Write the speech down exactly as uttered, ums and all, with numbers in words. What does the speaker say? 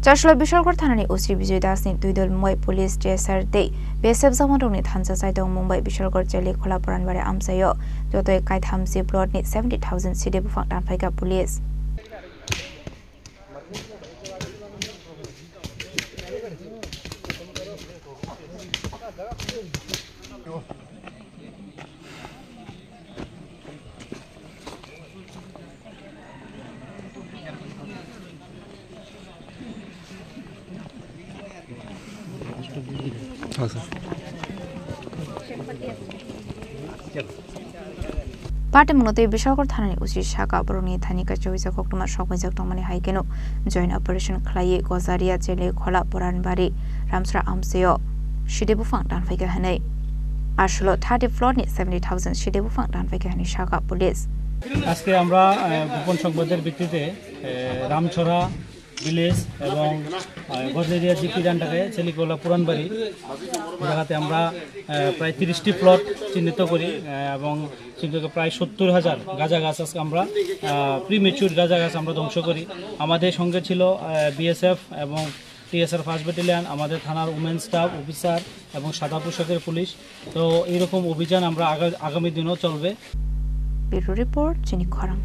Kashla Bishalgarh thanani O C Bijoy Das ni twidul moi police, T S R tei B S F jawan rokni thansa chaitong mung bai Bishalgarh Cheli Khola Poranbari amchaio jotoi kaitham si plot ni seventy thousand side buphang tanphaikha police. Party mwnotwi Bishalgarh thanani O C saka borokni thani kaisa uisa koktwma sokbaijak tongmani hai kheno joint operation khlaiwi Gojaria, Cheli Khola, Poranbari, Ramsra amchaio side buphang tanphaikha hwnwi. Aswlo thirty plot ni seventy thousand side buphang tanphaikha hwnwi saka police. আজকে আমরা, আহ, গোপন সংবাদের ভিত্তিতে, আহ, রামছড়া ভিলেজ এবং, আহ, গজারিয়া জিপি ডান্ডাকে চেলিকোলা পুরানবাড়ি জায়গাতে আমরা, আহ, প্রায় তিরিশটি প্লট চিহ্নিত করি, আহ, এবং চিহ্নিত প্রায় সত্তর হাজার গাঁজা গাছ আজকে আমরা, আহ, প্রিমেচুর গাঁজা গাছ আমরা ধ্বংস করি। আমাদের সঙ্গে ছিল, আহ, বিএসএফ এবং টিএসআর ফার্স্ট ব্যাটালিয়ন, আমাদের থানার উমেন স্টাফ অফিসার এবং সাদা পোশাকের পুলিশ। তো এইরকম অভিযান আমরা আগা-, আগামী দিনও চলবে। Bureau Report, Chini Khorang.